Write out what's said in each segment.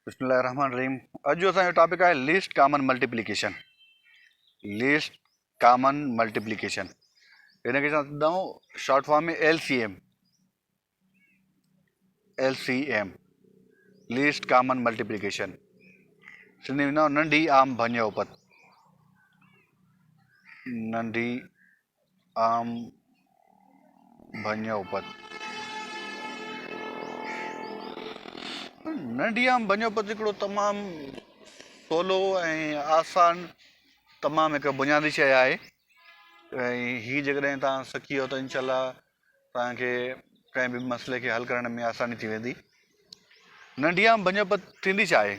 بسم الله الرحمن الرحيم اڄ جو اسان جو ٽاپڪ آهي least common multiplication least common multiplication هن کي اسان سڏيندا آهيون short form ۾ L C M L C M least common multiplication Sindhi ۾ ننڍي عام ڀڃ اپت ننڍي عام ڀڃ اپت ننڍي عام ڀڃ اپت هڪڙو تمام سولو ۽ آسان تمام هڪ بنيادي شيء آهي ۽ هي جيڪڏهن توهان سکي ويو ته انشاء الله توهان کي ڪنهن به مسئلي کي حل ڪرڻ ۾ آساني ٿي ويندي. ننڍي عام ڀڃ پت ٿيندي ڇا آهي؟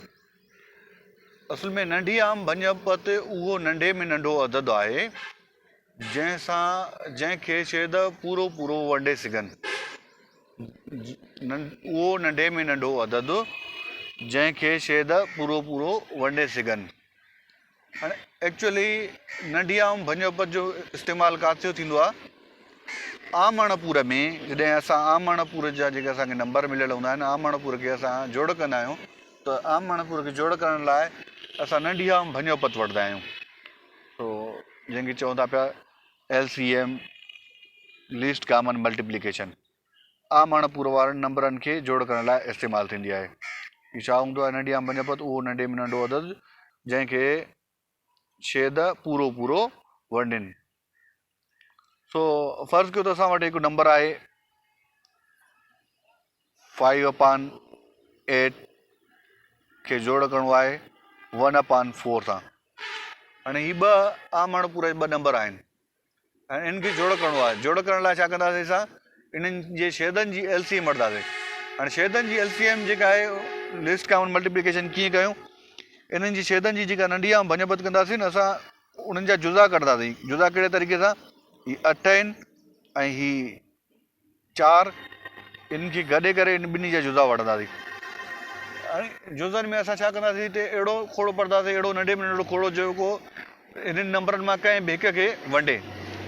اصل ۾ ننڍي عام ڀڃ پت اهو ننڍي ۾ ننڍو عدد آهي جنهن سان جنهن کي شيد پورو پورو ونڊي سگهن. اهو ننڍي ۾ ننڍو عدد جنهن کي شيد پورو پورو ونڊي سگهن. هاڻي ايڪچوئلي ننڍي عام ڀڃ اپت جو استعمال ڪاٿي ٿيندو آهي عام اڻ پور ۾ جڏهن اسان عام اڻ پور جا جيڪي اسانکي نمبر مليل هوندا آهن عام اڻ پور کي اسان جوڙ ڪندا آهيون ته عام اڻ پور کي جوڙ ڪرڻ لاء اسان ننڍي عام ڀڃ اپت وٺندا آهيون سو جنهن کي چون ٿا پيا L C M least common multiplication عام اڻ پور وارن نمبرن کي جوڙ ڪرڻ لاء استعمال ٿيندي آهي. هي ڇا هوندو آهي ننڍي عام ڀڃپت اهو ننڍي ۾ ننڍو عدد جنهن کي ڇيد پورو پورو ونڊين. سو فرض ڪيو ته اسان وٽ هڪ نمبر آهي فائيو اپان ايٽ کي جوڙ ڪرڻو آهي ون اپان فور سان. هاڻي هي ٻه عام اڻ پورا ٻه نمبر آهن. ۽ انهن کي جوڙ ڪرڻو آهي. جوڙ ڪرڻ لاء ڇا ڪنداسين اسان انهن جي شيدن جي ايل سي ايم وٺنداسين. هاڻي شيدن جي ايل سي ايم جيڪا آهي ليسٽ ڪامن ملٽيپليڪيشن ڪيئن ڪيون انهن جي شيدن جي جيڪا ننڍي عام ڀڃ ڀت ڪنداسين نه اسان انهن جا جزا ڪڍنداسين. جزا ڪهڙي طريقي سان هي اٺ آهن ۽ هي چار انهن کي گڏي ڪري ان ٻنهي جا جزا وٺنداسين ۽ جزن ۾ اسان ڇا ڪنداسين هتي اهڙو کوڙو پڙهنداسين اهڙو ننڍي ۾ ننڍو کوڙو جيڪو انهن نمبرن مان ڪنهن به هڪ کي ونڊي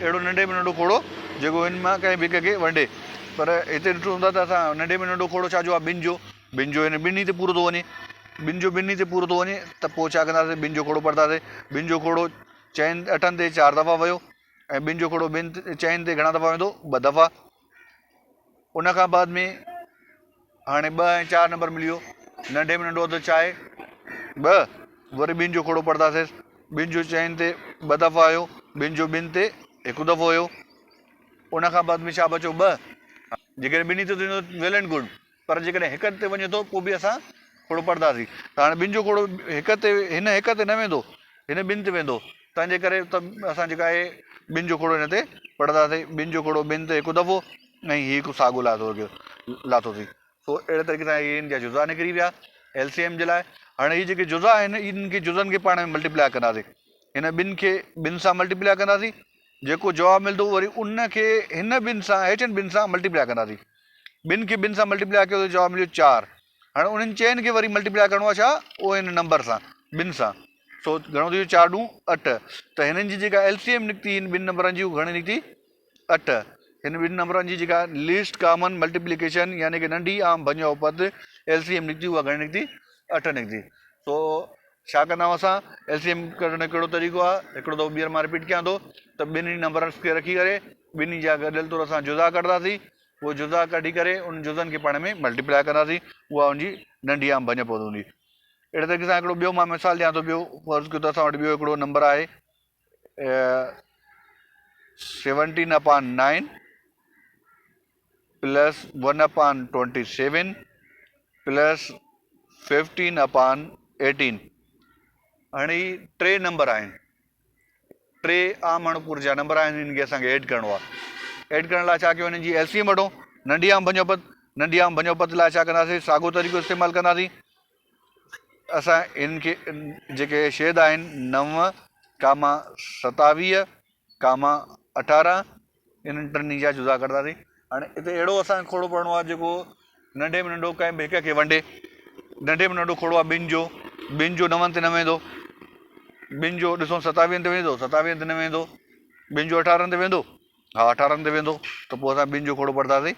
اهڙو ننڍي ۾ ننڍو کوڙو جيڪو ان مان ڪنهن به هڪ کي ونڊي پر هتي ڏٺو هوندا ته اسان ننڍي ۾ ننڍو کوڙو ڇا جو آهي ٻن جو ٻن جو هن ٻنهي تي پورو ٿو وڃي ٻن جو ٻنهي تي پورو ٿو وڃي ته پوء ڇا ڪنداسين ٻن جو کوڙو پڙهنداسين ٻن جو کوڙو چئن اٺن تي چار دفعا ويو ۽ ٻن جو کوڙو ٻن چئن تي گهڻا دفعا ويندو ٻه دفعا ان کان بعد ۾ هاڻي ٻه ۽ چار نمبر ملي ويو ننڍي ۾ ننڍو عدد ڇا آهي ٻه وري ٻن جو کوڙو پڙهنداسين ٻن جو چئن تي ٻه دفعا آيو ٻن جو ٻن تي هڪ دفعو آيو ان کان بعد ۾ ڇا بچو ٻه جيڪڏهن ٻنهي تي ٿيندو ويل اينڊ گڊ پر جيڪڏهن هڪ تي وڃي ٿو پوء به اسان کوڙو پڙهنداسين ته هاڻي ٻن جو کوڙو هڪ تي هن هڪ تي نه ويندو هن ٻن تي ويندو تنهن جي ڪري ته اسان جيڪا آهي ٻن جو کوڙو هن تي پڙهنداسين ٻن جو کوڙو ٻن تي هڪ دفعو ۽ هي هڪ ساڳو لاٿو لاٿوسين سو اهڙي طريقي سان هي هن جا جزا نڪري ويا ايل سي ايم جي لاء هاڻي هي جيڪي جزا آهن انهن کي جزن کي پاڻ ۾ ملٽيپلائي ڪنداسين هن ٻن کي ٻن سان ملٽيپلائي ڪنداسين جيڪو جواب ملندو وري ان کي هن ٻن سان هيٺين ٻن سان ملٽيپلائي ڪنداسين ٻن کي ٻن سان ملٽيپلائي ڪيو ته جواب مليو چار هاڻي انهن چئن کي وري ملٽيپلائي ڪرڻو آهي ڇا اهو هن نمبر سان ٻن سان سو گهڻو ٿي ويو چار ڏون اٺ ته هنن جي جيڪا ايل سي ايم نڪتي هن ٻن نمبرن جي اهو گهڻي نڪتي اٺ هن ٻن نمبرن جي جيڪا ليسٽ ڪامن ملٽيپليڪيشن يعني ڪي ننڍي عام ڀڃ اوپت ايل سي ايم نڪتي اها گهڻي نڪتي اٺ نڪتي سو ڇا ڪندا آهيون اسان ايل سي ايم ڪڍڻ جو ڪهڙو طريقو آهي هڪڙو دفعو ٻيهر مان رپيٽ ڪيان ٿو ته ٻنهي نمبرن کي رکي ڪري ٻنهي جا گڏيل طور اسان جزا ڪڍنداسين اهي جزا ڪڍي ڪري ان جزن کي پاڻ ۾ ملٽيپلائي ڪنداسين اها ان جي ننڍي عام ڀڃ پوندي هوندي اهڙي طريقي سان هڪڙو ٻيو مان مثال ڏيان ٿو پيو فرض ڪيو ته اسان وٽ ٻيو هڪڙو نمبر آهي seventeen upon nine plus one upon twenty seven plus fifteen upon eighteen هاڻي هي ٽي نمبر آهن ٽي عام اڻپور جا نمبر آهن هن کي اسانکي ايڊ ڪرڻو آهي ايڊ ڪرڻ لاء ڇا ڪيو هن جي ايل سي ايم وٺو ننڍي عام ڀڃو پت ننڍي عام ڀڃو پت لاء ڇا ڪنداسين ساڳو طريقو استعمال ڪنداسين اسان هن کي جيڪي شيد آهن نو ڪاما ستاويهه ڪاما اٺارهن انهن ٽنهي جا جزا ڪڍنداسين. هاڻي هتي اهڙو اسان کي کوڙو پڙهڻو آهي جيڪو ننڍي ۾ ننڍو ڪنهن به هڪ کي ونڊي. ننڍي ۾ ننڍو کوڙو آهي ٻن جو، ٻن جو نون تي نه ويندو، ٻن جو ڏسو ستاويهن تي ويندو، ستاويهن تي نه ويندو، ٻن جو اٺارهن تي ويندو، ها اٺارهن تي ويندو ته پوء اسان ٻن جو کوڙو پڙهنداسين.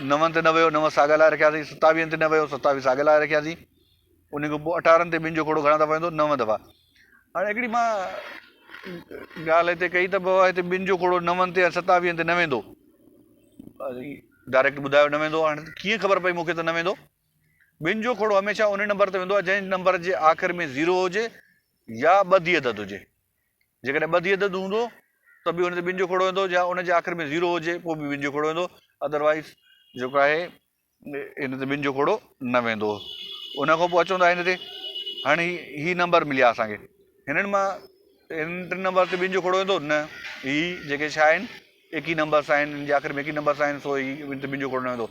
نون تي نه ويو، نو ساڳا لاهي رکياسين، ستاويهن تي نه ويو، ستاويهه ساڳا لاهي رکياسين. ان کان پوء اٺارهن تي ٻن جو کوڙو گهڻا دفعا ويندو؟ نو دفعا. هاڻي هڪڙي مان ڳالهه هتي ڪئي ته بابا هتي ٻن جو کوڙو نون تي ۽ ستاويهن تي نه ويندو. ڊائريڪٽ ٻڌايو نه ويندو. هاڻي ڪيئن خبر پئي مون کي ته نه ويندو؟ ٻن جو کوڙو هميشه ان نمبر تي ويندو آهي جنهن نمبر جي آخر ۾ زيرو هجي يا ٻڌي عدد هجي. جيڪڏهن ٻڌي عدد هوندو ته به ان تي ٻن جو کوڙو ويندو يا ان جي آخر ۾ زيرو هجي پوء به ٻن جو کوڙو ويندو. ادروائز جيڪو آهي ان تي ٻن جو کوڙو نه ويندو. ان کان پوء اچون ٿا هن تي. هاڻي هي نمبر مليا اسان کي. هنن مان هنن ٽن نمبر تي ٻن جو کوڙو ويندو؟ نه. هي جيڪي ڇا آهن ايڪي نمبرس آهن، هن جي آخر ۾ ايڪي نمبرس آهن سو هي ان تي ٻن جو کوڙو نه ويندو.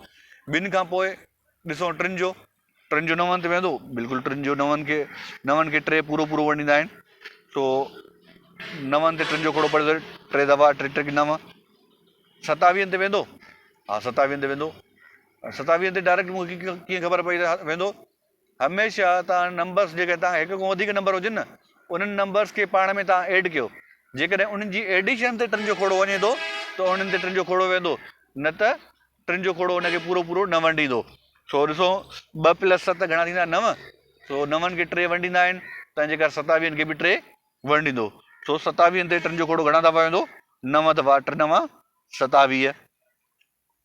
ٻن کان پوء ڏسون ٽن جو، ٽن جو نون تي ويندو؟ بلڪل ٽن جو نون کي، نون کي ٽي پورو پورو ونڊيندا آهن سو نون تي ٽن جو کوڙو پڙي ٿو ٽي دفعا، ٽي ٽي نو. ستاويهن تي ويندو؟ ها ستاويهن تي ويندو. ستاويهن تي ڊائريڪٽ مون کي ڪيئن خبر پئي ته ويندو؟ هميشه توهان نمبرس جيڪڏهن توهان هڪ کان وڌيڪ نمبر هجن نه انهن نمبرس کي پاڻ ۾ توهان ايڊ ڪيو جيڪڏهن انهن جي ايڊيشن تي ٽن جو کوڙو وڃي ٿو ته انهن تي ٽن جو کوڙو ويندو نه ته ٽن جو کوڙو ان کي پورو پورو نه ونڊيندو. سو ڏسو ٻه پلس ست گهڻا ٿيندا نو سو نون کي ٽي ونڊيندا آهن تنهن جي ڪري ستاويهن کي به ٽي ونڊيندو سو ستاويهن تي ٽن جو کوڙو گهڻا دفعا ويندو نو دفعا ٽي نو ستاويهه.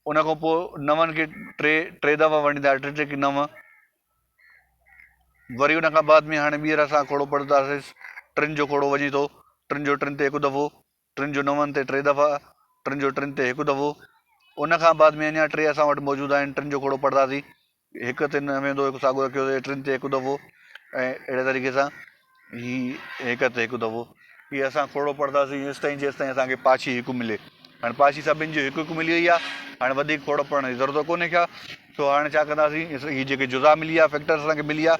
ان کان پوء نون کي ٽي ٽي دفعا ونڊيندا ٽي ٽي نو. وري ان کان بعد ۾ هاڻي ٻيهر اسان کوڙو پڙهنداسين ٽن جو کوڙو وڃي ٿو ٽن جو ٽن تي هڪ دفعو ٽن جو نون تي ٽي دفعا ٽن جو ٽن تي هڪ دفعو ان کان بعد ۾ اڃا ٽي اسان وٽ موجود آهن ٽن جو کوڙو پڙهنداسين هڪ تي نه ويندو هڪ ساڳو رکيوسي ٽن تي هڪ دفعو ۽ اهڙي طريقي سان هي هڪ تي هڪ دفعو هي اسان کوڙو پڙهنداسين ايستائين جيستائين اسان کي پاڇي هڪ ملي. هاڻي پاڇي سڀني جي هڪ هڪ ملي وئي آهي. هاڻي وڌيڪ کوڙو پڙهڻ جي ضرورت ڪونهي ڪا. سو هاڻي ڇا ڪنداسين هي جيڪي جزا ملي ويا فيڪٽرس اسان کي ملي ويا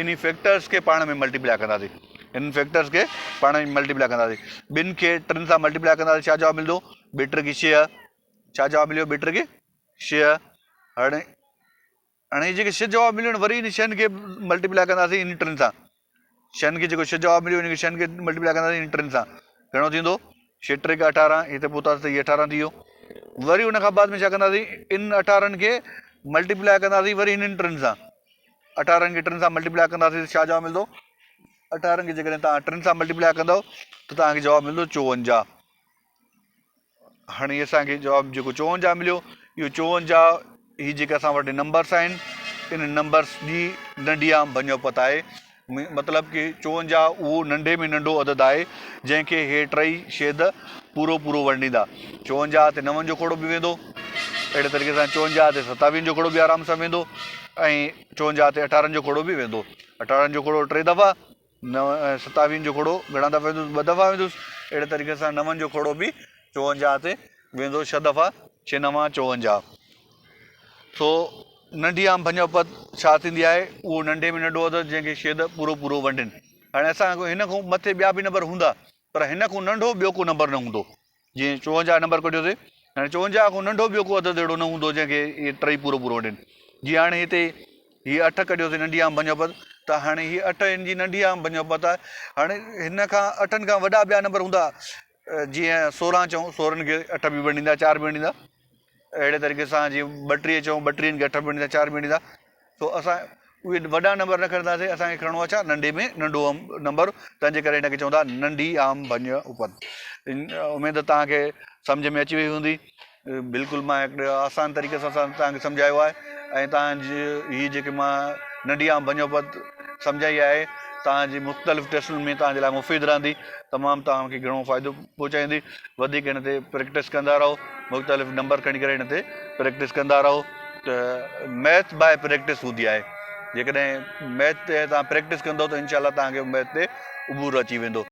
انهي فيڪٽرس کي پاڻ ۾ ملٽيپلائي ڪنداسين. انهن فيڪٽرس کي پاڻ ۾ ملٽيپلائي ڪنداسين. ٻن کي ٽن سان ملٽيپلائي ڪنداسين ڇا جواب ملندو؟ ٻه ٽي ڇهه. ڇا جواب مليو؟ ٻه ٽي ڇهه. هاڻي هاڻي هي جيڪي ڇهه جواب مليو آهن وري ان ڇهن کي ملٽيپلائي ڪنداسين ان ٽن سان. ڇهن کي جيڪو ڇهه جواب مليو ان کي ڇهن کي ملٽيپلائي ڪنداسين ان ٽن سان گهڻو ٿيندو؟ ڇهه ٽي اٺارهن هتي پهتاسين ته هي اٺارهن ٿي ويو. وري ان کان بعد ۾ ڇا ڪنداسين ان اٺارهن کي ملٽيپلائي ڪنداسين وري انهن ٽن سان. اٺارهن کي ٽن سان ملٽيپلائي ڪنداسين ته ڇا جواب ملندو؟ اٺارهن کي جيڪڏهن توهان ٽن سان ملٽيپلائي ڪندؤ ته توهان کي جواب ملندو چوونجاهه. هاڻي اسان کي جواب جيڪو چوونجاهه مليو اهو چوونجاهه هي جيڪي اسان وٽ نمبرس آهن ان نمبرس جي ننڍي عام ڀڃوپت آهي مطلب ڪي چوونجاهه اهو ننڍي ۾ ننڍو عدد آهي جنهن کي هي ٽئي شيد پورو پورو ونڊيندا. چوونجاهه تي نون جو کوڙو به ويندو اهڙي طريقي سان چوونجاهه تي ستاويهن جو کوڙو به آرام سان ويندو ۽ چوونجاهه تي اٺارهن جو کوڙو به ويندو. اٺارهن جو کوڙو ٽي دفعا نو ۽ ستاويهن جو کوڙو گهڻا دفعا ويندس؟ ٻه دفعا ويندس. اهڙي طريقي سان نون جو کوڙو به چوونجاهه تي ويندو ڇهه دفعا، ڇهه نوان چوونجاهه. سو ننڍي عام ڀڃوپت ڇا ٿيندي آهي؟ اهو ننڍي ۾ ننڍو عدد جنهن کي شيد پورو پورو ونڊين. هاڻي اسان هن کان مٿي ٻيا به نمبر هوندا پر هن کان ننڍو ٻيو ڪو نمبر نه هوندو. جيئن چوونجاهه نمبر ڪڍيوسين، هاڻي چوونجاهه کان ننڍو ٻيو ڪو عدد اهڙو نه هوندو جنهن کي اهي ٽئي پورو پورو وڍين. جيئن هاڻي هتي هي اٺ ڪڍيوسين ننڍي عام ڀڃوپت ته هاڻي هي اٺ هن جي ننڍي عام ڀڃوپت آهي. هاڻي هن کان اٺن کان وڏا ٻيا نمبر هوندا جيئن سورهن چئون سورهن کي اٺ به ونڊيندا چار به ونڊيندا. اهڙي طريقي سان جيئن ٻٽيهه چئون ٻٽيهن کي اٺ به ونڊيندا چار به ونڊيندا. سو اسان اهي وڏا نمبر نه کڻنداسين اسان کي کڻڻو آهي ڇا ننڍي ۾ ننڍو نمبر تنهن جي ڪري هن کي چوندا ننڍي عام ڀڃ اپت. اميد توهان کي سمجهه ۾ اچي وئي هوندي. بلڪل مان هڪڙي آسان طريقي سان توهان کي سمجهايو آهي ۽ توهان جي هي جيڪي مان ننڍي عام ڀڃ اپت سمجهائي آهي توهان جي مختلف ٽيسٽن ۾ توهان جي لاء مفيد رهندي تمام توهان کي گهڻو فائدو پهچائيندي وڌيڪ هن تي پريڪٽس ڪندا رهو مختلف نمبر کڻي ڪري هن تي پريڪٽس ڪندا رهو ته ميٿ باء پريڪٽس هوندي آهي جيڪڏهن ميٿ تي توهان پريڪٽس ڪندو ته انشاء الله توهان کي ميٿ تي عبور اچي ويندو.